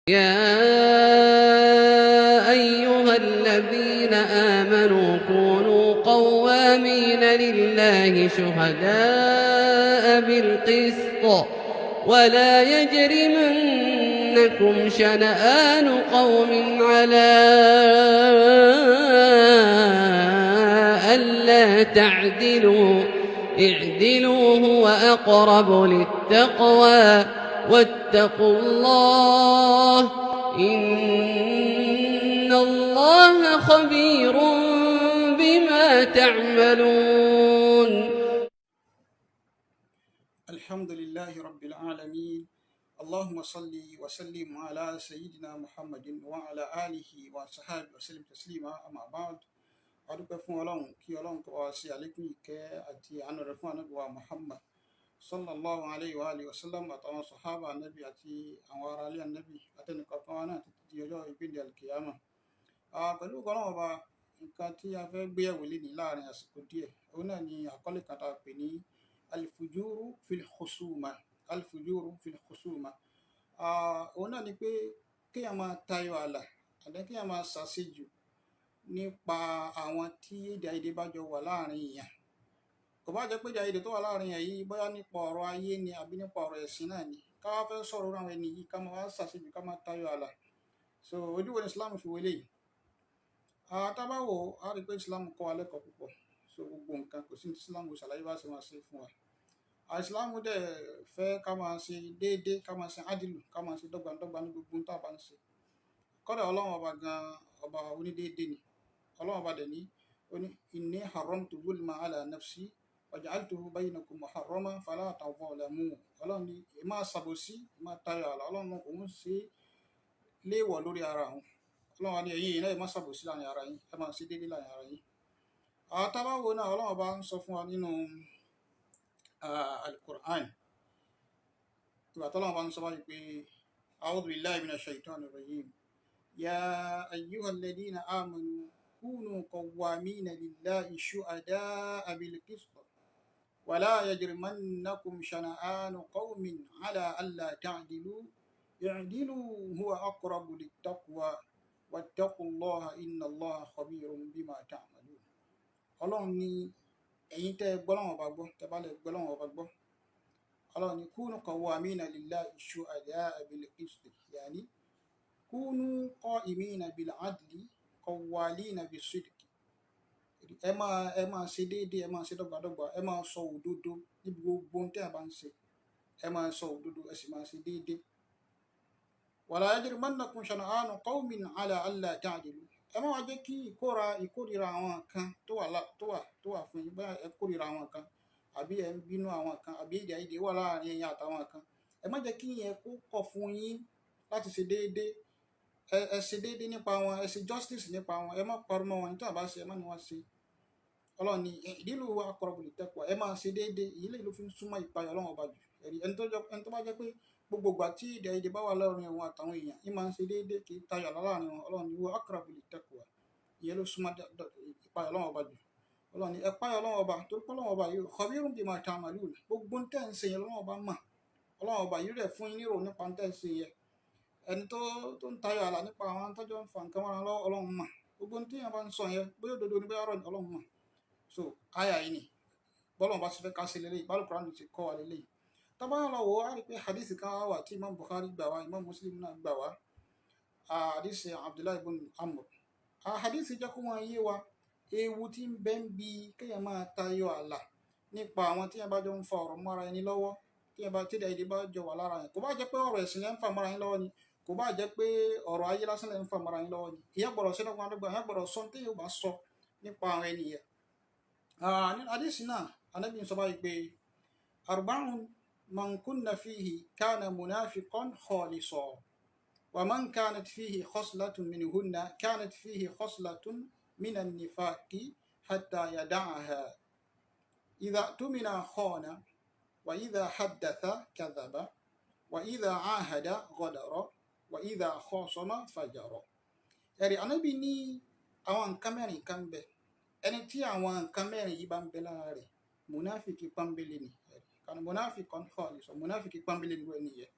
يا أيها الذين آمنوا كونوا قوامين لله شهداء بالقسط ولا يجرمنكم شنآن قوم على ألا تعدلوا اعدلوا هو أقرب للتقوى واتقوا الله إن الله خبير بما تعملون. الحمد لله رب العالمين، اللهم صل وسلم على سيدنا محمد وعلى آله وصحبه وسلم تسليما، أما بعد، a dúpẹ́ fún Ọlọ́run, kí Ọlọ́run kó wá sí àlékún ìkẹ́ àti àánú rẹ̀ fún Ànábì wa Muhammad sallallahu alayhi wa alihi wa sallam, àtàwọn sàhábà Ànábì àti àwọn ará ilé Ànábì àtẹnìkọ̀ọ̀kan wa náà títí di ọjọ́ ìgbéǹde alkiyama. Pẹ̀lú Ọlọ́run Ọba, nǹkan tí a fẹ́ gbéyẹ̀wò lénìí láàrin àsìkò díẹ̀, òun náà ni àkọlé kan tá a pè ní alfujuru fil khusuma. Alfujuru fil khusuma, òun náà ni pé kéèyàn máa tayọ ààlà àti kéèyàn máa ṣàṣejù nípa àwọn tí èdè àìyedè bá jọ wà láàrin èèyàn. Kò bá jẹ́ pé èdè àìyedè tó wà láàrin èèyàn yìí, bóyá nípa ọ̀rọ̀ ayé ni àbí nípa ọ̀rọ̀ ẹ̀sìn náà ni, ká wá fẹ́ sọ̀rọ̀ àwọn ẹni yìí, ká máa wá ṣàṣejù, ká máa tayọ ààlà. So ojú wo ni Islam fi wọlé yìí? Tá bá wò ó, a rí i pé Islam kọ́ wa lẹ́kọ̀ọ́ púpọ̀. So gbogbo nǹkan, kò sí ní Islam kò ṣàlàyé bá ṣe máa ṣe fún wa. Islam dẹ̀ fẹ́ ká máa ṣe déédéé, ká máa ṣe ádìlù, ká máa ṣe dọ́gbandọ́gba ní gbogbo ohun tá a bá ń ṣe. Kódà Ọlọ́run Ọba gan, ọba onídéédéé ni. Ọlọ́run Ọba dẹ̀ ní ó ní inni haramtu zulma ala nafsi waja'altuhu baynakum muharrama fala tadhalamu. Ọlọ́run ní ẹ máa ṣàbòsí, ẹ máa tayọ ààlà, Ọlọ́run òun ṣe léèwọ̀ lórí ara òun. Ọlọ́run wa ní ẹ̀yin yìí náà, ẹ má ṣàbòsí láàrin ara yín, ẹ máa ṣe déédéé láàrin ara yín. Àwọn tá a bá wo náà, Ọlọ́run Ọba ń sọ fún wa nínú Al-Qur'an. Ìgbà tọ́lọ́run Ọba ń sọ báyìí pé a'udhu billahi minash shaitani rajim, ya ayyuhal ladina amanu kunu qawwamina lillahi shuhada'a bil qist wala yajrimannakum shana'anu qawmin ala alla ta'dilu i'dilu huwa aqrabu littaqwa wattaqullaha inna Allaha khabirun bima ta'malun. Ọlọ́run ní ẹ̀yin tẹ́ ẹ gbọ́ Ọlọ́run Ọba gbọ́, tẹ́ bá lè gbọ́ Ọlọ́run Ọba gbọ́, Ọlọ́run ní kunu qawwamina lillahi shuhada'a bil qist, yani kunu qa'imina bil adli qawwalina bis sidqi. Ẹ máa ṣe déédéé, ẹ máa ṣe dọ́gbadọ́gba, ẹ máa sọ òdodo níbi gbogbo ohun tẹ́ ẹ bá ń ṣe. Ẹ máa sọ òdodo, ẹ sì máa ṣe déédéé. Wala yajrimannakum shana'anu qawmin ala alla ta'dilu. Ẹ má wá jẹ́ kí ìkórira àwọn kan tó wà fún yín, bóyá ẹ kórira àwọn kan àbí ẹ ń bínú àwọn kan àbí èdè àìyedè wà láàrin ẹ̀yin àtàwọn kan, ẹ má jẹ́ kí ìyẹn kó kọ̀ fún yín láti ṣe déédéé. Ẹ ṣe déédéé nípa wọn, ẹ ṣe justice nípa wọn, ẹ má parọ́ mọ́ wọn. Nítorí àbá ṣe, ẹ má ní wọ́n ṣe. Ọlọ́run ní i'dilu huwa aqrabu littaqwa, ẹ máa ṣe déédéé, èyí lè ló fi ń súnmọ́ ìpayà Ọlọ́run Ọba jù. Ẹ̀rí ẹni tó bá jẹ́ pé gbogbo ìgbà tí èdè àìyedè bá wà láàrin òun àtàwọn èèyàn, ń máa ń ṣe déédéé, kì í tayọ àlà láàrin wọn, Ọlọ́run ní huwa aqrabu littaqwa, ìyẹn ló súnmọ́ ìpayà Ọlọ́run Ọba jù. Ọlọ́run ní ẹ páyà Ọlọ́run Ọba, torí pé Ọlọ́run Ọba yìí khabirun bima ta'malun, gbogbo ń tẹ́ ń ṣe yẹn Ọlọ́run Ọba mọ̀. Ọlọ́run Ọba yìí rẹ̀ fún yín nírò nípa ń tẹ́ ń ṣe yẹn. Ẹni tó ń tayọ àlà nípa àwọn tọ́jọ́ ń fa nǹkan mọ́ra lọ́wọ́, Ọlọ́run mọ̀. Gbogbo ohun tí èèyàn bá ń sọ yẹn, bóyá òdodo ni, bóyá ọ̀rọ̀ ni, Ọlọ́run mọ̀. So àyà yìí ni bọ́lọ́run bá ṣe fẹ́ ká ṣe lélẹ́yìí, báwo Kùránì ti kọ́ wa lélẹ́yìí. Tá bá lọ wò ó, á rí pé hadith kan wà tí Imam Bukhari gbà wá, Imam Muslim náà gbà wá, hadith Abdullahi ibn Amr. Hadith jẹ́ kó máa yé wa ewu tí ń bẹ ń bi kéèyàn máa tayọ àlà nípa àwọn tí yẹn bá jọ ń fa ọ̀rọ̀ mọ́ra ẹni lọ́wọ́, tí yẹn bá tí èdè bá jọ wà lára yẹn. Kò bá jẹ́ pé ọ̀rọ̀ ẹ̀sìn lẹ́ ń fà mọ́ra yín lọ́wọ́ ni, kò bá jẹ́ pé ọ̀rọ̀ ayé lásán lẹ́ ń fà mọ́ra yín lọ́wọ́ ni, ìyẹn gbọ́dọ̀ ṣe dọ́gba dọ́gba, ìyẹn gbọ́dọ̀ sọ tí yóò bá sọ nípa àwọn ènìyàn. Hadith náà, Ànábì ń sọ báyìí pé arba'un man kunna fihi kana munafiqan khalisa wa man kanat fihi khoslatun minhunna kanat fihi khoslatun minan nifaqi hatta yada'aha. Idha tumina khana wa idha haddatha kadhaba wa idha ahada ghadara wa idha khasama fajara. Ẹ̀rí Ànábì ní àwọn nǹkan mẹ́rin kan bẹ, ẹni tí àwọn nǹkan mẹ́rin yìí bá ń bẹ lára rẹ̀, munafiki pọ́nbélé ni. Ẹ̀rí kan munafiqan khalisa, munafiki pọ́nbélé ni ẹni yẹn.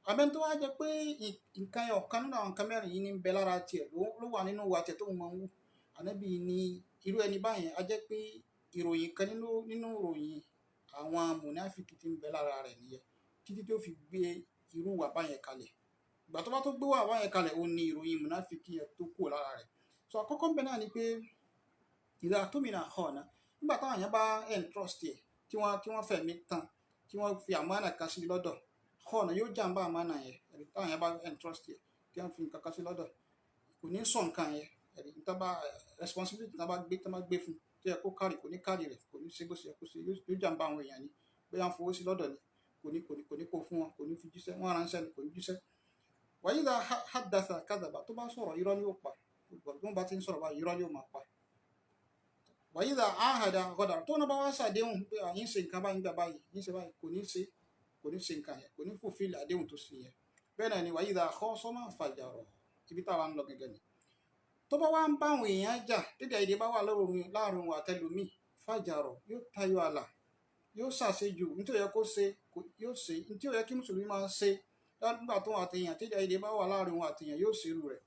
Àbẹ́ni tó wá jẹ́ pé nǹkan yẹn, ọ̀kan nínú àwọn nǹkan mẹ́rin yìí ní ń bẹ lára tiẹ̀, ló wà nínú ìwà tiẹ̀ tó ń máa ń wù. Ànábì ní irú ẹni báyẹn á jẹ́ pé ìròyìn kan nínú ìròyìn àwọn mùnáfíkì tí ń bẹ lára rẹ̀ nìyẹn, títí tó fi gbé irú ìwà báyẹn kalẹ̀. Ìgbà tó bá tó gbé ìwà báyẹn kalẹ̀, ó ní ìròyìn mùnáfíkì yẹn tó kúrò lára rẹ̀. So àkọ́kọ́ ń bẹ náà ni pé ìdá tómìnà khana, nígbà táwọn èèyàn bá entrust ẹ̀, tí wọ́n fẹ̀mí tán, tí wọ́n fi àmánà kan sí lọ́dọ̀, khana, yóò jàǹbá àmánà yẹn. Ẹ̀rí táwọn èèyàn bá entrust ẹ̀, tí wọ́n fi nǹkan kan sí lọ́dọ̀, kò ní sọ nǹkan yẹn. Ẹ̀rí tá bá responsibility tá bá gbé fún tó yẹ kó kárì, kò ní kárì rẹ̀, kò ní ṣe bó ṣe yẹ kó ṣe, yóò jàǹbá àwọn èèyàn ni. Bóyá ń fowó sí lọ́dọ̀ ni, kò ní kó fún wọn, kò ní fi jíṣẹ́, wọ́n ránṣẹ́ ni, kò ní jíṣẹ́. Wa idha haddatha kadhaba, tó bá sọ̀rọ̀, irọ́ ni yóò pa. Tó bá ti ń sọ̀rọ̀ báyìí, irọ́ ni yóò máa pa. Wa idha ahada ghadara, tó náà bá wá ṣàdéhùn pé à ń ṣe nǹkan báyìí nígbà báyìí, ń ṣe báyìí, kò ní ṣe, kò ní ṣe nǹkan yẹn, kò ní fulfill àdéhùn tó ṣe yẹn. Bẹ́ẹ̀ náà ni wa idha khasama fajara, ibi táwa ń lọ gẹ́gẹ́ ni, tó bá wá ń bá àwọn èèyàn jà, dédé àìdè bá wà láàrin òun àtẹlòmíì, fajara, yóò tayọ àlà, yóò ṣàṣejù. Nítorí yẹ kó ṣe, yóò ṣe. Nítorí yẹ kí mùsùlùmí máa ṣe nígbà tó àtẹyàn, dédé àìdè bá wà láàrin òun àtẹyàn, yóò ṣerú rẹ̀.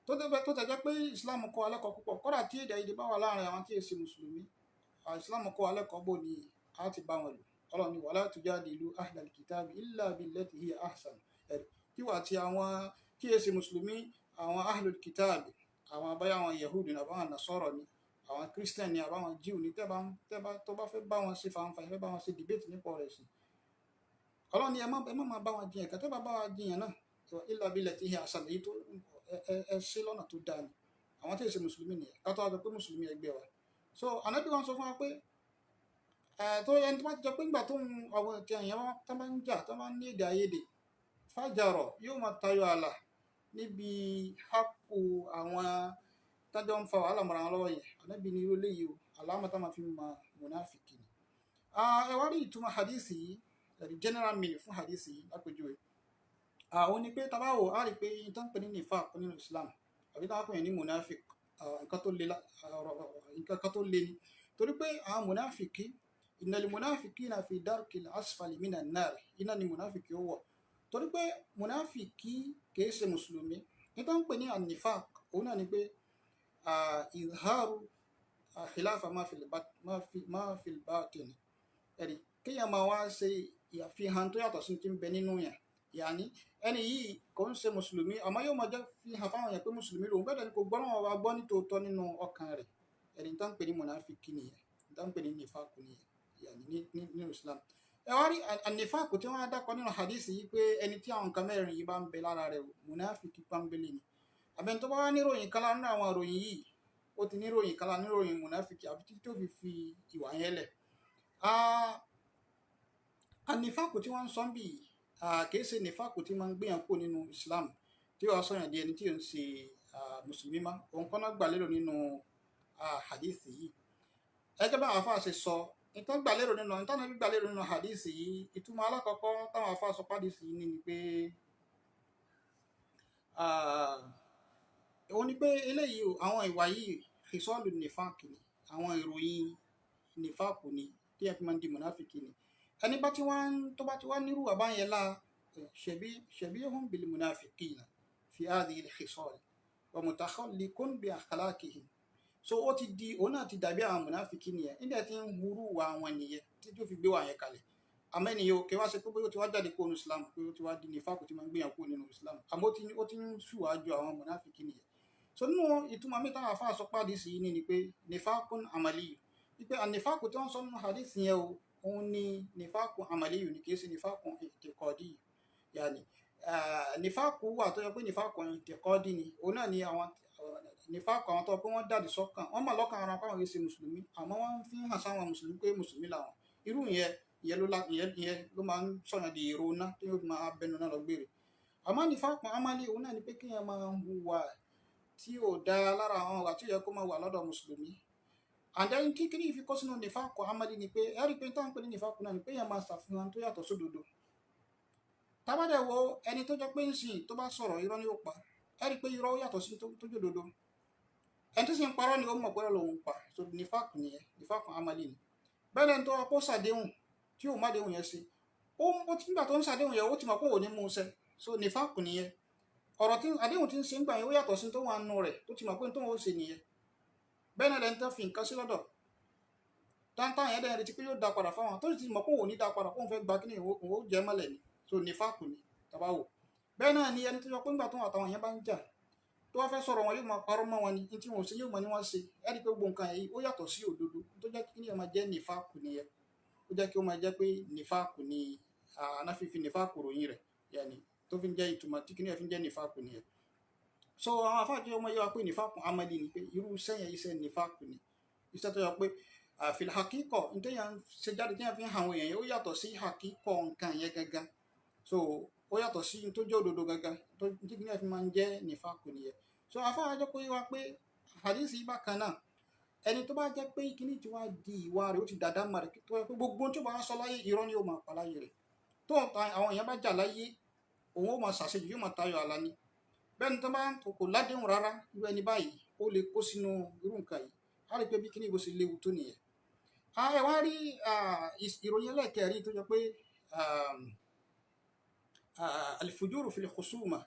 Tó tẹ̀ jẹ́ pé Islam kọ́ alẹ́kọ̀ọ́ púpọ̀. Kódà tí èdè àìyedè bá wà láàrin àwọn tí èsì mùsùlùmí, Islam kọ́ alẹ́kọ̀ọ́ bò ní a ti bá wọn lò. Ọlọ́run ní wala tujadilu ahlal kitabi illa billati hiya ahsan. Ẹ̀rí tí wà tí àwọn tí èsì mùsùlùmí, àwọn ahlul kitabi, àwọn abáyá, àwọn Yahudi ní, àbáwọn Nasara ni, àwọn Christian ni, àbáwọn Jew ni, tẹ́ bá tó bá fẹ́ bá wọn ṣe fanfa, fẹ́ bá wọn ṣe debate nípa ọ̀rọ̀ ẹ̀sìn, Ọlọ́run ní ẹ má máa bá wọn jiyàn. Kàtẹ́ bá bá wọn jiyàn náà, illa billati hiya ahsan, èyí tó ẹ ṣe lọ́nà tó dáa ni. Àwọn tí èsì mùsùlùmí nìyẹn, ká tó wá sọ pé mùsùlùmí ẹgbẹ́ wa. So Ànábì wọn sọ fún wa pé ẹ tó ẹni tó bá ti jọ pé ńgbà tó ń àwọn tí èèyàn tó bá ń jà, tó bá ń ní èdè àìyedè, fàjàrọ̀, yóò máa tayọ ààlà níbi hákù àwọn tájọ́ ń fa wàhálà mọ́ra wọn lọ́wọ́ yẹn. Ànábì ní irú eléyìí o, àlámọ̀ tá máa fi mọ mùnáfìkì ni. Ẹ wá rí ìtumọ̀ hadisi yìí, ẹ̀rí general meaning fún hadisi yìí lápèjúwe, àwọn ni pé tá bá wò á rí i pé tó ń pè ní nifaq nínú Islam, àbí táwọn pè ní munafik, nǹkan tó le, nǹkan tó le ni, torí pé àwọn munafiki, innal munafikina fi darkil asfali minan nar, iná ni munafiki ó wọ̀, torí pé munafiki kìí ṣe mùsùlùmí. Ní tó ń pè ní an-nifaq, òun náà ni pé izharu khilafa ma fil batin. Ẹ̀rí kéèyàn máa wá ṣe ìfihàn tó yàtọ̀ sí ti ń bẹ nínú yẹn. Yàní ẹni yìí kò ń ṣe mùsùlùmí, àmọ́ yóò máa jẹ́ fi hàn fáwọn èèyàn pé mùsùlùmí lòun. Bẹ́ẹ̀ ni kò gbọ́ náà wá gbọ́ nítòótọ́ nínú ọkàn rẹ̀. Ẹni tó ń pè ní mùnáfíkì nìyẹn, tó ń pè ní nífàkù nìyẹn, yàní nínú Islam. Ẹ wá rí ànífàkù tí wọ́n á dákọ nínú hadith yìí pé ẹni tí àwọn nǹkan mẹ́rin yìí bá ń bẹ lára rẹ̀, mùnáfíkì pọ́nbélé ni. Àbẹ̀ni tó bá wá níròyìn kan lára nínú àwọn ìròyìn yìí, ó ti níròyìn kan lára níròyìn mùnáfíkì, àbí títí tó fi fi ìwà yẹn lẹ̀. Ànífàkù tí wọ́n ń sọ ń bì yìí kìí ṣe nífàkù tí máa ń gbéyàn kúrò nínú Islam, tí wàá sọyàn di ẹni tí ò ń ṣe mùsùlùmí mọ́. Òun kọ́ náà gbà lérò nínú hadith yìí. Ẹgẹ́ bá àwọn afáà ṣe sọ, ìtàn gbà lérò nínú hadith yìí, ìtumọ̀ alákọ̀ọ́kọ́ táwọn afáà sọ pàdísì yìí ní ni pé òun ni pé eléyìí o, àwọn ìwà yìí, khisalu nífàkì ni, àwọn ìròyìn nífàkù ni tí ẹ fi máa ń di mùnáfìkì ni. Ẹni bá ti wá ń tó bá ti wá nírú àbáyẹn lá, shabihun bil munafiqina fi hadhihi al khisal wa mutakhalliqun bi akhlaqihim. So ó ti di, òun náà ti dàbí àwọn mùnáfìkì nìyẹn, nígbà tí ń hurú wa wọn nìyẹn tí tó fi gbé wa yẹn kalẹ̀. Àmọ́ ènìyàn ò kí wá ṣe pé bóyá ó ti wá jáde kúrò nínú Islam, pé ó ti wá di nífàkù tí máa ń gbéyàn kúrò nínú Islam, àmọ́ ó ti ń fìwà jọ àwọn mùnáfìkì nìyẹn. So nínú ìtumọ̀ mi táwọn afáà sọ pàdé sí ní ni pé nifaqun amali, wípé ànífàkù tí wọ́n sọ nínú hadith yẹn o, òun ni nifaqun amali ni, kìí ṣe nifaqun i'tiqadi. Yàní nífàkù wà tó yẹ pé nifaqun i'tiqadi ni, òun náà ni àwọn nífàkù àwọn tó yẹ pé wọ́n dàdí sọ́kàn, wọ́n mọ̀ lọ́kàn ara pàwọn kìí ṣe mùsùlùmí, àmọ́ wọ́n fi ń hàn sáwọn mùsùlùmí pé mùsùlùmí làwọn. Irú ìyẹn, ìyẹn ló máa ń sọ̀yàn di èrò ná tí yóò máa bẹnu náà lọ gbére. Àmọ́ nifaqun amali, òun náà ni pé kéèyàn máa hùwà tí ò dáa lára àwọn ìwà tí ó yẹ kó máa wà lọ́dọ̀ mùsùlùmí. And then kí kíní fi kó sínú nífàkù amali ni pé ẹ rí i pé táwọn pè ní nífàkù náà ni pé èèyàn máa ṣàfihàn tó yàtọ̀ sódodo. Tá bá dẹ̀ wo ẹni tó jẹ́ pé ń sìn tó bá sọ̀rọ̀, irọ́ ni ó pa, ẹ rí i pé irọ́ yàtọ̀ sí tó jòdodo. Ẹni tó sì ń parọ́ ni ó mọ̀ pé irọ́ lòun pa. So nífàkù nìyẹn, nífàkù amali ni. Bẹ́ẹ̀ lẹ́ni tó wá kó sàdéhùn tí ò má déhùn yẹn ṣe. Ó ti nígbà tó ń ṣàdéhùn yẹn, ó ti mọ̀ pé òun ò ní mú un ṣẹ. So nífàkù nìyẹn. Ọ̀rọ̀ tí àdéhùn ti ń ṣe ń gbà yẹn, ó yàtọ̀ sí tó wà nù rẹ̀, tó ti mọ̀ pé tóun ó ṣe nìyẹn. Bẹ́ẹ̀ náà lẹni tó fi nǹkan sí lọ́dọ̀ táńtá yẹn dẹ̀ retí pé yóò dá padà fáwọn, tó sì ti mọ̀ pé òun ò ní dá padà, kóun fẹ́ gba kíní, òun ó jẹ́ mọ́lẹ̀ ni. So nífàkù ni tàbá wò. Bẹ́ẹ̀ náà ni ẹni tó sọ pé ńgbà tó àtàwọn yẹn bá ń jà, tó wá fẹ́ sọ̀rọ̀ wọn, yóò máa parọ́ mọ́ wọn ni. Ní tí wọn ò ṣe, yóò mọ̀ ní wọ́n ṣe. Ẹ rí i pé gbogbo nǹkan yìí, ó yàtọ̀ sí òdodo. Tó jẹ́ kí ni ẹ máa jẹ́ nífàkù nìyẹn. Ó jẹ́ kí ó máa jẹ́ pé nífàkù ni anáfífi nífàkù ròyìn rẹ̀ yẹni tó fi ń jẹ́ ìtumọ̀ tí kíní ẹ̀ fi ń jẹ́ nífàkù nìyẹn. So àwọn afáàjọ ọmọ yẹn wá pé nífàkù amali ni, pé irú iṣẹ́ yẹn, iṣẹ́ nífàkù ni. Iṣẹ́ tó yọ pé àfihàn hakíkọ̀ ní téèyàn ṣe jáde, téèyàn fi ń hàn àwọn èèyàn yẹn, ó yàtọ̀ sí hakíkọ̀ nǹkan yẹn gangan. So ó yàtọ̀ sí ní tó jẹ́ òdodo gangan tó tí kíní ẹ̀ fi máa ń jẹ́ nífàkù nìyẹn. So afáàjọ pé wá pé hadisi bákan náà, ẹni tó bá jẹ́ pé kíní tí wàá di ìwà rẹ̀, ó ti dàda mọ́ rẹ̀, tó yẹ pé gbogbo ohun tí ó bá sọ láyé, irọ́ ni ó máa pa láyé rẹ̀. Tó àwọn èèyàn bá jà láyé, òun ó máa ṣàṣejù, yóò máa tayọ àlà ni. Bẹ́ẹ̀ ni tó bá ń kò ládéhùn rárá, irú ẹni báyìí, ó lè kó sínú irú nǹkan yìí. Á rí i pé bí kíní ìbò ṣe léwu tó nìyẹn. Ẹ wá rí ìròyìn ẹlẹ́ẹ̀kẹrin tó jẹ́ pé alifujuru fil khusuma,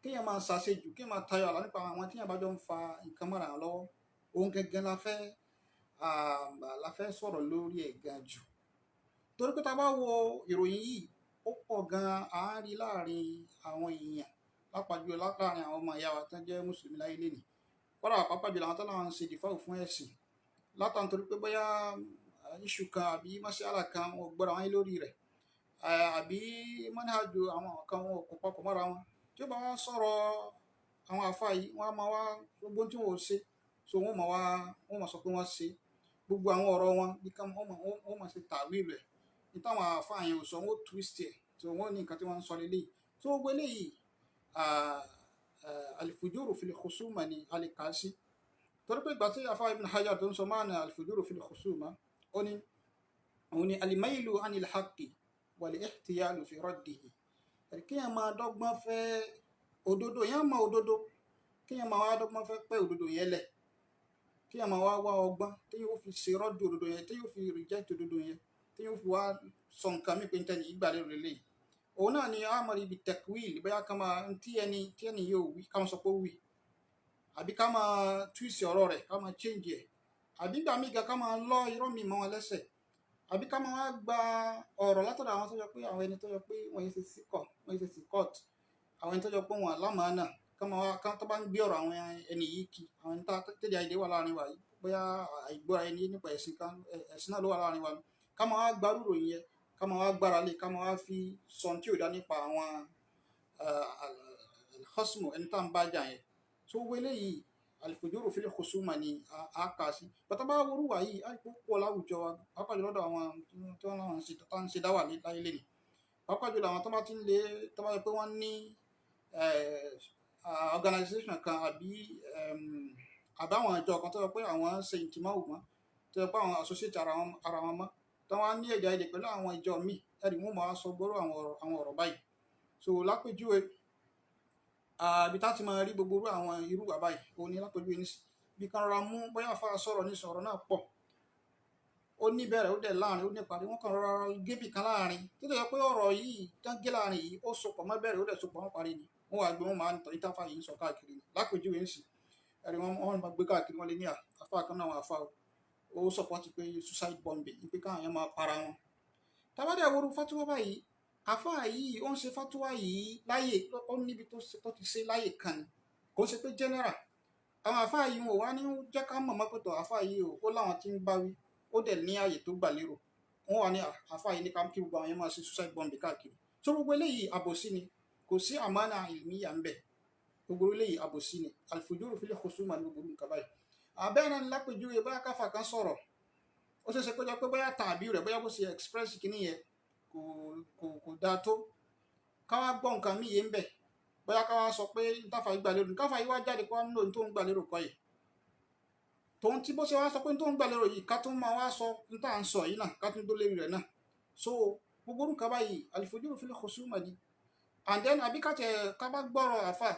kéèyàn máa ṣàṣejù, kéèyàn máa tayọ àlà nípa àwọn téèyàn bá jọ ń fa nǹkan mọ́ra wọn lọ́wọ́, òun gangan la fẹ́ sọ̀rọ̀ lórí ẹ̀ gan jù. Torí pé tá a bá wo ìròyìn yìí, ó pọ̀ gan, à ń rí láàrin àwọn èèyàn, pàápàá jùlọ láàrin àwọn ọmọ ìyá wa tó jẹ́ mùsùlùmí láyé lénìí, kódà pàápàá jùlọ àwọn tó láwọn ń ṣe dìfáwò fún ẹ̀sìn, látàn torí pé bóyá iṣu kan àbí mọ́ṣálà kan, wọn ò gbọ́ra wọn lórí rẹ̀, àbí mọ́nájú àwọn kan, wọn kò papọ̀ mọ́ra wọn. Tí ó bá wá sọ̀rọ̀ àwọn àfa yìí, wọ́n á máa wá gbogbo tí wọn ò ṣe, so wọ́n máa wá, wọ́n máa sọ pé wọ́n ṣe gbogbo àwọn ọ̀rọ̀ wọn bí ká wọ́n máa ṣe tàwí rẹ̀ ní táwọn àfa yẹn ò sọ, wọ́n twist ẹ̀. So wọ́n ní nǹkan tí wọ́n ń sọ lélẹ́yìí. So gbogbo eléyìí, alifujuru fil khusuma ni a lè kà á sí. Torí pé ìgbà tí afa Ibn Hajar tó ń sọ máa ní alifujuru fil khusuma, ó ní òun ni alimailu anil haqqi wal ihtiyalu fi raddihi. Kéèyàn máa dọ́gbọ́n fẹ́ òdodo yẹn, mọ òdodo, kéèyàn máa wá dọ́gbọ́n fẹ́ pẹ́ òdodo yẹn lẹ̀, kéèyàn máa wá wá ọgbọ́n téèyàn ó fi ṣe rọ́dù òdodo yẹn, téèyàn ó fi reject òdodo yẹn, téèyàn ó fi wá sọ nǹkan mí pé ń tẹ́ni ìgbà lérò lélẹ́yìí. Òun náà ni amọ̀rì ibi takwil, bóyá ká máa tí ẹni tí ẹni yóò wí, ká máa sọ pé ó wí, àbí ká máa twist ọ̀rọ̀ rẹ̀, ká máa change ẹ̀, àbí gbà mí gan ká máa lọ irọ́ mi mọ́ wọn lẹ́sẹ̀, àbí ká máa wá gba ọ̀rọ̀ látọ̀dọ̀ àwọn tó yẹ pé àwọn ẹni tó yẹ pé wọ́n yìí ṣe síkọ̀, wọ́n yìí ṣe síkọ̀t, àwọn ẹni tó yẹ pé wọ́n lámàánà, ká máa wá ká tó bá ń gbé ọ̀rọ̀ àwọn ẹni yìí kí àwọn ẹni tá tẹ́lẹ̀ àìdè wà láàrin wa yìí, bóyá àìgbọ́ra ẹni nípa ẹ̀sìn kan, ẹ̀sìn náà ló wà láàrin wa, ká máa wá gbarú ròyìn yẹn, ká máa wá gbára lé, ká máa wá fi sọ tí ò dá nípa àwọn al-khasmu, ẹni tá à ń bá jà yẹn. So wọlé eléyìí, al-fujuru fil khusuma ni a kà sí. Bàtà bá wọrú wà yìí, á rí pé ó pọ̀ láwùjọ wa, pàápàá jùlọ lọ́dọ̀ àwọn tí wọ́n láwọn ń ṣe, tá ń ṣe dáwà láyé lẹ́nìí, pàápàá jùlọ àwọn tó bá ti ń lé, tó bá yẹ pé wọ́n ní organization kan àbí àwọn ìjọ kan tó yẹ pé àwọn ń ṣe ìtìmọ̀ mọ́, tó yẹ pé àwọn associate ara wọn mọ́, tó wọ́n á ní èdè àìyedè pẹ̀lú àwọn ìjọ míì, ẹ̀rí wọn máa sọ gbọ́rọ̀ àwọn ọ̀rọ̀ báyìí. So lápèjúwe, ibi tá ti máa rí gbogbo irú àwọn irú wà báyìí, òun ni lápèjúwe ní bí kan rọra mú, bóyá àfa sọ̀rọ̀ ní sọ̀rọ̀ náà pọ̀, ó ní bẹ̀rẹ̀, ó dẹ̀ láàrin, ó ní parí, wọ́n kàn rọra gébì kan láàrin tó dẹ̀ yẹ pé ọ̀rọ̀ yìí tán gé láàrin yìí, ó sopọ̀ mọ́ bẹ̀rẹ̀, ó dẹ̀ sopọ̀ mọ́ parí ni. Wọ́n wá gbé, wọ́n máa ń tọ́ ìtafà yìí ń sọ káàkiri ni. Lápèjúwe ń sìn, ẹ̀rí wọn, wọ́n máa gbé káàkiri, wọ́n lè ní àfa kan náà, àwọn àfa ó support pé suicide bombing, pé káwọn yẹn máa para wọn. Tábàdà ìwòrú fatuwa báyìí, àfa yìí ó ń ṣe fatuwa yìí láyè, ó níbi tó ti ṣe láyè kan ni, kò ń ṣe pé general. Àwọn àfa yìí, wọn ò wá ní jẹ́ ká mọ̀ mọ́ pẹ̀tọ̀ àfa yìí o, ó láwọn tí ń bá wí, ó dẹ̀ ní àyè tó gbà lérò. Wọ́n wà ní àfa yìí ní ká kí gbogbo àwọn yẹn máa ṣe suicide bombing káàkiri. So gbogbo eléyìí, àbòsí ni. Kò sí àmánà ìlmíyà ń bẹ̀. Gbogbo eléyìí, àbòsí ni. Al-fujuru fil khusuma ní gbogbo nǹkan báyìí. Àbẹ́ẹ̀ náà ni lápèjúwe, bóyá káfà kan sọ̀rọ̀, ó ṣeé ṣe kó jẹ́ pé bóyá tàbí rẹ̀, bóyá bó ṣe express kìíní yẹn kò dáa tó, ká wá gbọ́ nǹkan míì yé ń bẹ̀, bóyá ká wá sọ pé ntáfà yìí gbà lérò, káfà yìí wá jáde kó wá nílò tó ń gbà lérò kọ́ yìí, tòun tí bó ṣe wá sọ pé tó ń gbà lérò yìí, ká tún máa wá sọ ní tá à ń sọ yìí náà, ká tún dó lérí rẹ̀ náà. So gbogbo nǹkan báyìí, al-fujuru fil khusuma ni. And then àbí ká tẹ ká bá gbọ́rọ̀ àfà,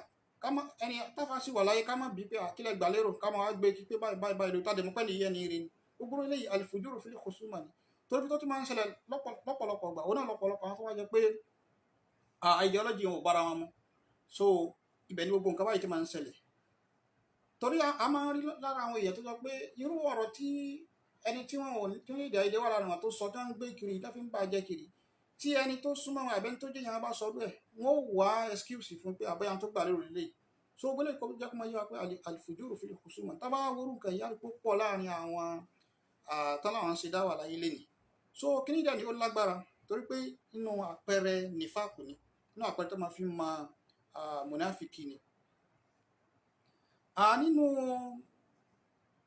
ká má ẹni táfà sì wà láyé, ká má bí pé àkílẹ̀ gbà lérò, ká má wá gbé kí pé báyìí báyìí báyìí ló tá dẹ̀ mọ́ pẹ́ nìyẹn ní ire ni. Gbogbo eléyìí, al-fujuru fil khusuma ni. Torí tó tún máa ń ṣẹlẹ̀ lọ́pọ̀lọpọ̀ gbà, òun náà lọ́pọ̀lọpọ̀ àwọn tó wá jẹ́ pé ideology wọn ò bára wọn mu. So ibẹ̀ ni gbogbo nǹkan báyìí ti máa ń ṣẹlẹ̀. Torí a máa ń rí lára àwọn èèyàn tó jọ pé irú ọ̀rọ̀ tí ẹni tí wọn ò tí wọ́n èdè àìyedè wà lára wọn tó sọ, tí wọ́n ń gbé kiri, tí wọ́n fi ń bá jẹ́ kiri, tí ẹni tó súnmọ́ wọn àbẹ́ni tó jẹ́ yẹn bá sọ bẹ́ẹ̀, wọ́n ó wá excuse fún pé àbẹ́yà tó gbà lérò lélẹ́yìí. So gbọ́dọ̀ kọ́ jẹ́ kó máa yé wa pé al-fujuru fil khusuma, tá bá wúrú nǹkan yìí, á rí pé ó pọ̀ láàrin àwọn tán láwọn ń ṣe dáwà láyé lénìí. So kíní dẹ̀ ni ó lágbára, torí pé inú àpẹẹrẹ nífàkù ni, inú àpẹẹrẹ tó máa fi mọ mùnáfìkì ni. Nínú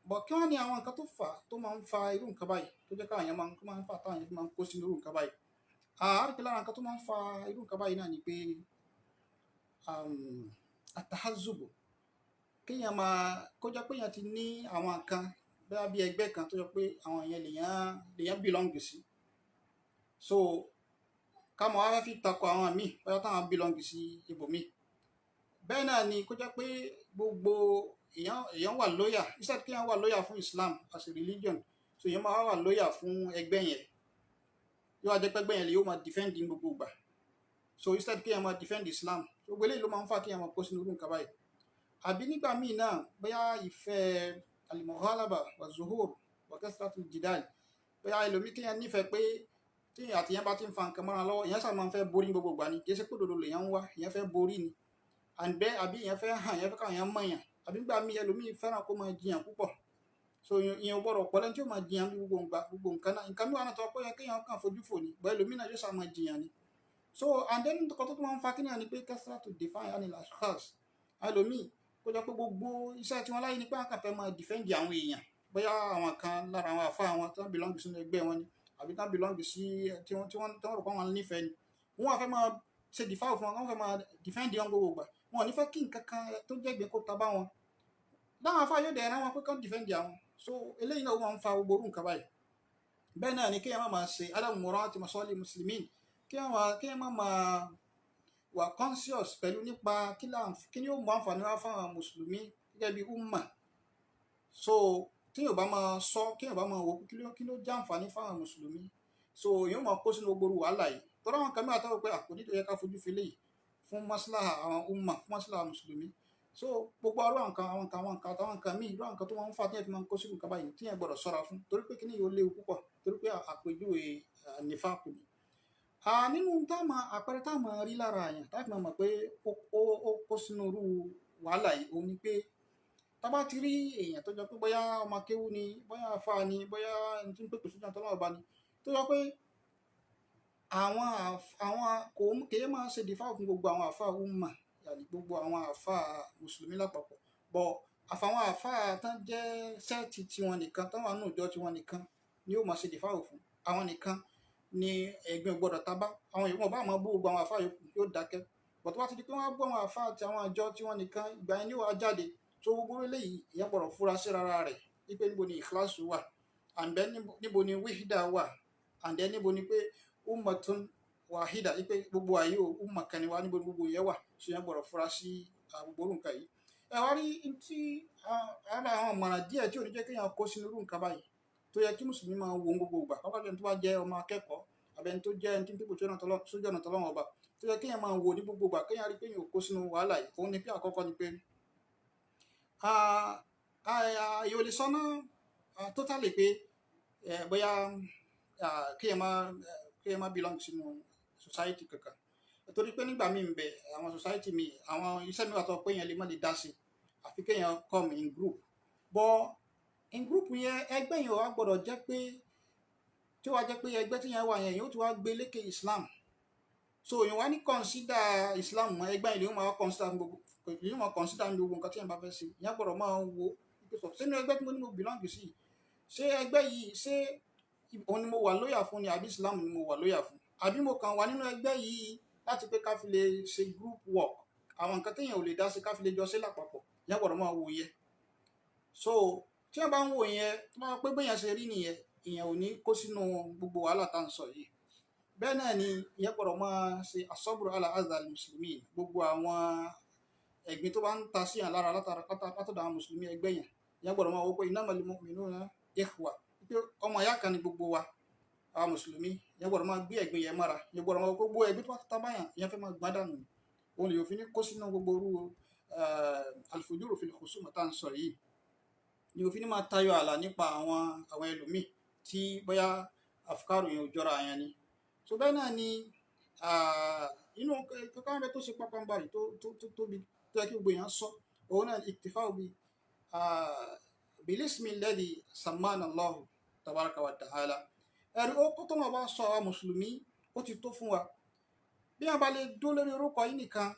bọ̀, kí wọ́n ní àwọn nǹkan tó fà á tó máa ń fa irú nǹkan báyìí, tó jẹ́ káwọn èèyàn máa ń tó máa ń fà táwọn èèyàn fi máa ń kó sínú irú nǹkan báyìí? A rí pé lára nǹkan tó máa ń fa irú nǹkan báyìí náà ni pé àtàhàzùbù, kéèyàn máa kó jẹ́ pé èèyàn ti ní àwọn nǹkan bóyá bí ẹgbẹ́ kan tó jẹ́ pé àwọn èèyàn lèèyàn belong sí. So ká mọ̀ wá fi takò àwọn míì bóyá táwọn belong sí ibòmíì. Bẹ́ẹ̀ náà ni kó jẹ́ pé gbogbo èèyàn wà loyal, instead kéèyàn wà loyal fún Islam as a religion, so èèyàn máa wà loyal fún ẹgbẹ́ yẹn, yóò wá jẹ́ pé ẹgbẹ́ yẹn lè yóò máa defend ní gbogbo ìgbà. So instead kéèyàn máa defend Islam, gbogbo eléyìí ló máa ń fà kéèyàn máa kó sínú irú nǹkan báyìí. Àbí nígbà míì náà, bóyá ìfẹ́ al-mughalaba wa zuhur wa kasratul jidal, bóyá ẹlòmíì kéèyàn nífẹ̀ẹ́ pé tí àtìyàn bá ti ń fa nǹkan mọ́ra lọ́wọ́, èèyàn sábà máa ń fẹ́ borí ní gbogbo ìgbà ni. Kì í ṣe pé òdodo lèèyàn ń wá, èèyàn fẹ́ borí ni. And bẹ́ẹ̀, àbí èèyàn fẹ́ hàn, èèyàn fẹ́ káwọn èèyàn mọ̀yàn. Àbí nígbà míì, ẹlòmíì fẹ́ràn kó máa jiyàn púpọ̀. So ìyẹn ò gbọ́dọ̀ pọ̀ lẹ́ni tí ó máa jiyàn ní gbogbo ìgbà, gbogbo nǹkan náà. Nǹkan mìíràn náà tó pé kéèyàn kàn fojú fò ní, bọ́ ẹlòmíì náà yóò sá máa jiyàn ni. So and then nǹkan tó tún máa ń fa kíni náà ni pé kasratu difa'i anil ashkhas. Ẹlòmíì kó jẹ́ pé gbogbo iṣẹ́ tí wọ́n láyé ni pé wọ́n kàn fẹ́ máa defend àwọn èèyàn, bóyá àwọn kan lára àwọn àfa àwọn tí wọ́n belong sínú ẹgbẹ́ wọn ni, àbí tí wọ́n belong sí tí wọ́n rò pé àwọn nífẹ̀ẹ́ ni, wọ́n wá fẹ́ máa ṣe dìfáà fún wọn, wọ́n fẹ́ máa defend wọn gbogbo ìgbà. Wọn ò ní fẹ́ kí nǹkan kan tó jẹ́ ìgbín kó ta bá wọn láwọn afá yóò dẹ̀ rán wọn pé kán defend àwọn. So eléyìí náà ó máa ń fa gbogbo orú nǹkan báyìí. Bẹ́ẹ̀ náà ni kéèyàn má máa ṣe adamu mura'ati masali muslimin, kéèyàn má máa wà conscious pẹ̀lú nípa kí ni ó mú àǹfààní wá fáwọn mùsùlùmí gẹ́gẹ́ bí umma. So téèyàn bá máa sọ, kéèyàn bá máa wò kí ló jẹ́ àǹfààní fáwọn mùsùlùmí, so èèyàn máa kó sínú gbogbo orú wàhálà yìí. Tọ́lá àwọn kan mìíràn tó rò pé àkòdí tó yẹ ká fojú fi léyìí fún maslaha àwọn umma, fún maslaha mùsùlùmí. So gbogbo ọ̀rọ̀ àwọn nǹkan àwọn nǹkan àwọn nǹkan àtàwọn nǹkan míì, irú àwọn nǹkan tó máa ń fà téèyàn fi máa ń kó sínú nǹkan báyìí téèyàn gbọ́dọ̀ ṣọ́ra fún, torí pé kíní yìí ó léwu púpọ̀, torí pé àpèjúwe nífàkù ni. Nínú táwọn àpẹẹrẹ táwọn rí lára àyàn táwọn fi máa mọ̀ pé ó kó sínú irú wàhálà yìí, òun ni pé tá bá ti rí èèyàn tó jọ pé bóyá ọmọ kéwú ni, bóyá àfáà ni, bóyá ẹni tí ń pèpè sójú ọ̀nà t'Ọlọ́run ọba ni, tó jọ pé àwọn kò kéé máa ṣe dìfáà fún gbogbo àwọn àfáà umma, yàní gbogbo àwọn àfáà mùsùlùmí lápapọ̀, bọ̀ àfàwọn àfáà tán jẹ́ set tiwọn nìkan, tán wà nínú ìjọ tiwọn nìkan ni ó máa ṣe dìfáà fún. Àwọn nìkan ni ẹ̀gbin ò gbọdọ̀ ta bá. Àwọn yòókù, wọn bá máa bú gbogbo àwọn àfáà yòókù, yóò dákẹ́. Bọ̀ tó bá ti di pé wọ́n á bú àwọn àfáà àti àwọn ìjọ tiwọn nìkan, ìgbà yẹn ni ó wá jáde. So gbogbo eléyìí, èèyàn gbọdọ̀ fura sí rárá rẹ̀ wípé níbo ni ìkíláàsì wà, and then níbo ni wíhídà wà, and then níbo ni pé ummatun wahida, wípé gbogbo ayé o, umma kan ni wá, níbo ni gbogbo yẹn wà. So èèyàn gbọdọ̀ fura sí gbogbo irú nǹkan yìí. Ẹ wá rí tí ara àwọn ìmọ̀ràn díẹ̀ tí ò ní jẹ́ kéèyàn kó sínú irú nǹkan báyìí, tó yẹ kí mùsùlùmí máa wo gbogbo ìgbà, pàápàá jùlọ ẹni tó bá jẹ́ ọmọ akẹ́kọ̀ọ́ àbí ẹni tó jẹ́ ẹni tí ń pèpè sójú ọ̀nà t'Ọlọ́run ọba, tó yẹ kéèyàn máa wò ní gbogbo ìgbà, kéèyàn rí pé èèyàn ò kó sínú wàhálà yìí, òun ni pé àkọ́kọ́ ni pé èèyàn ò lè sọ náà totally pé bóyá kéèyàn má belong sínú society kankan, torí pé nígbà míì ń bẹ, àwọn society míì, àwọn iṣẹ́ mi wà tó pé èèyàn lè má lè dá sí, àfi kéèyàn come in group. But in group yẹn, ẹgbẹ́ yẹn ò wá gbọ́dọ̀ jẹ́ pé tí ó wá jẹ́ pé ẹgbẹ́ tí yẹn wà yẹn, yóò ti wá gbé lékè Islam. So èèyàn wá ní consider Islam mọ́, ẹgbẹ́ yẹn lè máa consider gbogbo, yóò máa consider gbogbo nǹkan tí yẹn bá fẹ́ ṣe. Ìyẹn gbọ́dọ̀ máa wo sínú ẹgbẹ́ tí mo ní mo belong sí, ṣé ẹgbẹ́ yìí, ṣé òun ni mo wà loyal fún ni, àbí Islam ni mo wà loyal fún, àbí mo kàn wà nínú ẹgbẹ́ yìí láti pé ká fi lè ṣe group work, àwọn nǹkan téèyàn ò lè dá sí, ká fi lè jọ ṣe lápapọ̀. Ìyẹn gbọ́dọ̀ máa wò yẹ. So tí wọ́n bá ń wò yẹn, tó bá pé bóyá ṣe rí nìyẹn, ìyẹn ò ní kó sínú gbogbo wàhálà tá à ń sọ yìí. Bẹ́ẹ̀ náà ni ìyẹn gbọ́dọ̀ máa ṣe asọ́bùrù ala azal mùsùlùmí, gbogbo àwọn ẹ̀gbin tó bá ń ta sí yàn lára látọ̀dọ̀ àwọn mùsùlùmí ẹgbẹ́ yẹn. Ìyẹn gbọ́dọ̀ máa wò pé innamal mu'minuna ikhwa, pé ọmọ ìyá kan ni gbogbo wa. Àwọn mùsùlùmí yẹn gbọ́dọ̀ máa gbé ẹ̀gbin yẹn mára, yẹn gbọ́dọ̀ máa gbogbo ẹ̀gbin tó bá ta báyàn yẹn fẹ́ máa gbá dànù ni. Òun lè yóò fi ní kó sínú gbogbo orú al-fujuru fil khusuma tá à ń sọ yìí, ni òfin ní máa tayọ ààlà nípa àwọn ẹlòmíì tí bóyá àfikàrò yẹn ò jọra yẹn ni. So bẹ́ẹ̀ náà ni inú kankan bẹ tó ṣe pápánbarì tó tóbi tó yẹ kí gbogbo èèyàn sọ, òun náà iktifa'u bi bilismi alladhi sammana Allahu tabaraka wa ta'ala. Ẹ̀rí ó kó tó wọn bá sọ àwọn mùsùlùmí, ó ti tó fún wa. Bí wọn bá lè dó lórí orúkọ yìí nìkan,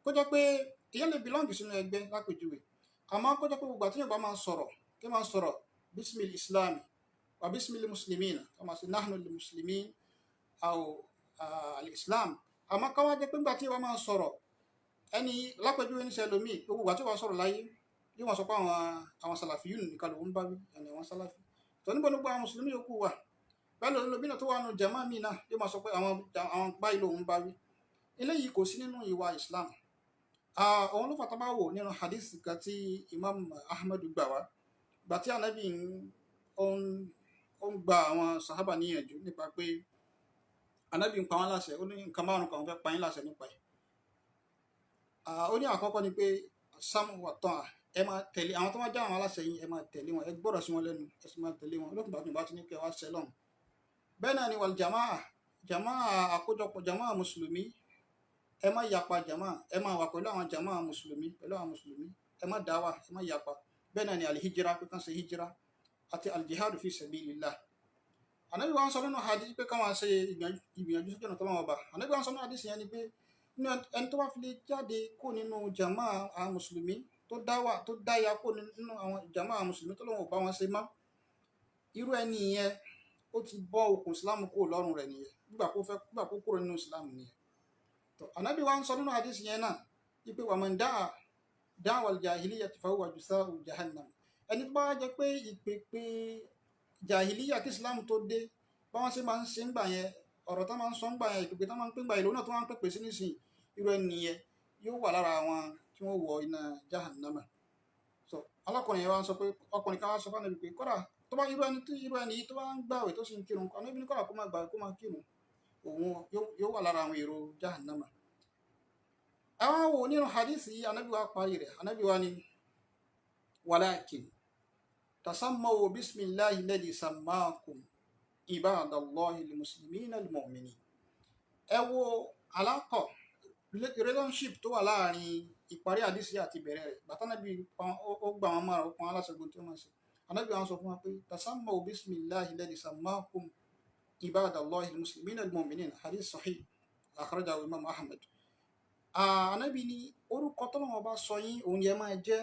kó jẹ́ pé èèyàn lè belong sínú ẹgbẹ́ lápèjúwe, àmọ́ kó jẹ́ pé gbogbo àti yorùbá máa sọ̀rọ̀, kí máa sọ̀rọ̀ bismil islam wa bismil muslimina, ká máa ṣe nahnu lil muslimin aw al-islam. Àmọ́ ká wá jẹ́ pé nígbà tí yorùbá máa sọ̀rọ̀, ẹni lápèjúwe ní sẹlómi, gbogbo àti yorùbá sọ̀rọ̀ láyé yóò máa sọ pé àwọn sàlàfíyùn nìkan lòún bá wí, ẹni àwọn sàlàfí tó níbo ní gbogbo àwọn mùsùlùmí yòókù wà. Bẹ́ẹ̀ lómi náà tó wà nù jàmá mi náà yóò máa sọ pé àwọn báyìí lòún bá wí. Eléyìí kò sí nínú ìwà islam. Òun ló fàtà bá wò nínú hadith kan tí Imam Ahmad gbà wá, gbà tí anabi ó ń gba àwọn sahaba níyànjú nípa pé anabi ń pa wọn láṣẹ. Ó ní nǹkan márùn kan fẹ́ pa yín láṣẹ nípa ẹ̀. Ó ní àkọ́kọ́ ni pé samu wa ta'a, ẹ máa tẹ̀lé àwọn tó máa já àwọn aláṣẹ yín, ẹ máa tẹ̀lé wọn, ẹ gbọ́dọ̀ sí wọn lẹ́nu, ẹ sì máa tẹ̀lé wọn lókùnbà tó bá ti ní kẹ́ wá sẹ́lọ̀n. Bẹ́ẹ̀ náà ni wal jamaa, jamaa àkójọpọ̀, jamaa mùsùlùmí, ẹ má yapa jamaa, ẹ má wà pẹ̀lú àwọn jamaa mùsùlùmí, pẹ̀lú àwọn mùsùlùmí, ẹ má dáwà, ẹ má yapa. Bẹ́ẹ̀ náà ni alhijira, pé kán ṣe hijira, àti aljihadu fi sabilillah. Ànábì wa ń sọ nínú hadith pé káwọn ṣe ìgbìyànjú sójú ọ̀nà tọ́lọ́wọ́ ọba. Ànábì wa ń sọ nínú hadith yẹn ni pé ẹni tó bá fi lè jáde kó nínú jamaa àwọn mùsùlùmí, tó dáwà, tó dáya kó nínú àwọn jamaa àwọn mùsùlùmí, tó lóun ò bá wọn ṣe mọ́, irú ẹni yẹn ó ti bọ́ okùn islam kúrò lọ́rùn rẹ̀ nìyẹn, gbígbà kó fẹ́ gbígbà kó kúrò nínú islam nìyẹn. Tó Ànábì wa ń sọ nínú hadith yẹn náà wípé wa man da'a da'wal jahiliyyati fahuwa jusa'u jahannam. Ẹni tó bá jẹ́ pé ìpèpè jahiliya kí islam tó dé, báwọn ṣe máa ń ṣe ń gbà yẹn, ọ̀rọ̀ tó máa ń sọ ń gbà yẹn, ìpèpè tó máa ń pè ń gbà yẹn, lòun náà tó máa ń pèpè sí nísìnyí, irú ẹni yẹn yóò wà lára àwọn tí wọ́n wọ iná jahannama. So alákùnrin yẹn wá ń sọ pé ọkùnrin kan wá sọ fún Ànábì pé kódà tó bá irú ẹni tí irú ẹni yìí tó bá ń gbààwẹ̀ tó sì ń kírun, Ànábì ní kódà kó má gbààwẹ̀ kó má kírun, òun yóò wà lára àwọn èrò jahannama. Àwọn wo nínú hadith yìí, Ànábì wa parí rẹ̀, Ànábì wa ni walakin tasammaw bismillahi alladhi sammakum ibadallahi almuslimina almu'minin. Ẹ wo alákọ̀ relationship tó wà láàrin ìparí hadith àti ìbẹ̀rẹ̀ rẹ̀. Bàtà Ànábì ó gbà wọn mọ́ra, ó pọn aláṣẹ gbogbo tí ó máa ṣe. Ànábì wọn sọ fún wa pé tasammaw bismillahi alladhi sammakum ibadallahi almuslimina almu'minin, hadith sahih akhrajahu Imam Ahmad. Ànábì ní orúkọ tọ́lọ́wọ́ bá sọ yín, òun yẹ máa jẹ́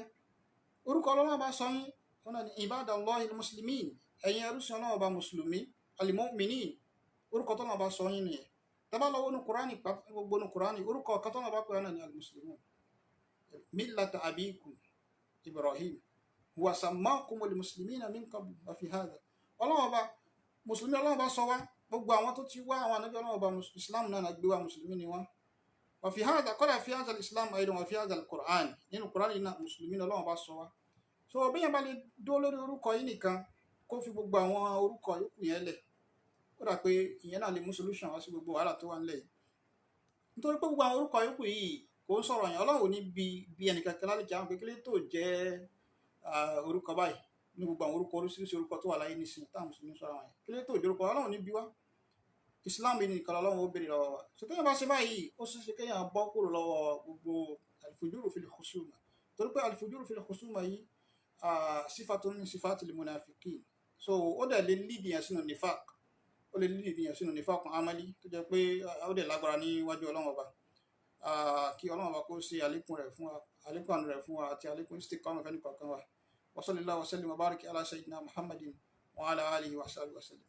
orúkọ Ọlọ́run bá sọ yín, òun náà ni ibadallahi almuslimin, ẹ̀yin ẹrúsìn Ọlọ́run bá mùsùlùmí, almu'minin, orúkọ tọ́lọ́wọ́ bá sọ yín nìyẹn. Tá bá lọ wọnú Kùránì, gbogbo nú Kùránì, orúkọ kan tọ́lọ́wọ́ bá pè náà ní almuslimun. Millata abikum Ibrahim huwa sammakumul muslimina min qabl wa fi hadha. Ọlọ́run bá mùsùlùmí Ọlọ́run bá sọ wá, gbogbo àwọn tó ti wá, àwọn ànábì Ọlọ́run bá, Islam náà gbé wá, mùsùlùmí ni wọ́n. Wa fi hadha, kọ́dà fi hadha al-Islam aidan wa fi hadha al-Qur'an, nínú Qur'an yìí náà mùsùlùmí ni Ọlọ́run bá sọ wá. So bí yẹn bá lè dó lórí orúkọ yìí nìkan, kó fi gbogbo àwọn orúkọ yòókù yẹn lẹ̀, ó dà pé ìyẹn náà lè mú solution wá sí gbogbo wàhálà tó wà nílẹ̀ yìí, nítorí pé gbogbo àwọn orúkọ yòókù yìí kò ń sọ̀rọ̀ yẹn. Ọlọ́run ò ní bí ẹnìkankan lálẹ́ jẹ́ àwọn kékeré tó jẹ́ orúkọ báyìí ní gbogbo àwọn orúkọ, oríṣiríṣi orúkọ tó wà láyé nísìnyí táwọn mùsùlùmí sọ̀rọ̀ àwọn yẹn, kílé tó jẹ́ orúkọ? Ọlọ́run ní bí wá. Islam yìí nìkan Ọlọ́run ó béèrè lọ́wọ́ wa. So téèyàn bá ṣe báyìí, ó ṣeé ṣe kéèyàn bọ́ kúrò lọ́wọ́ gbogbo alfujuru fil khusuma, torí pé alfujuru fil khusuma yìí sifatun min sifatil munafiqin. So ó dẹ̀ lè lead yẹn sínú nifaq, ó lè lead yẹn sínú nifaq amali, tó jẹ́ pé ó dẹ̀ lágbára níwájú Ọlọ́run ọba. Kí Ọlọ́run ọba kó ṣe àlékún rẹ̀ fún wa, àlékún àánú rẹ̀ fún wa, àti àlékún istiqama fẹ́ni kọ̀ọ̀kan wa. Wa sallallahu wa sallim wa bariki ala sayyidina Muhammadin wa ala alihi wa sahbihi wa sallam.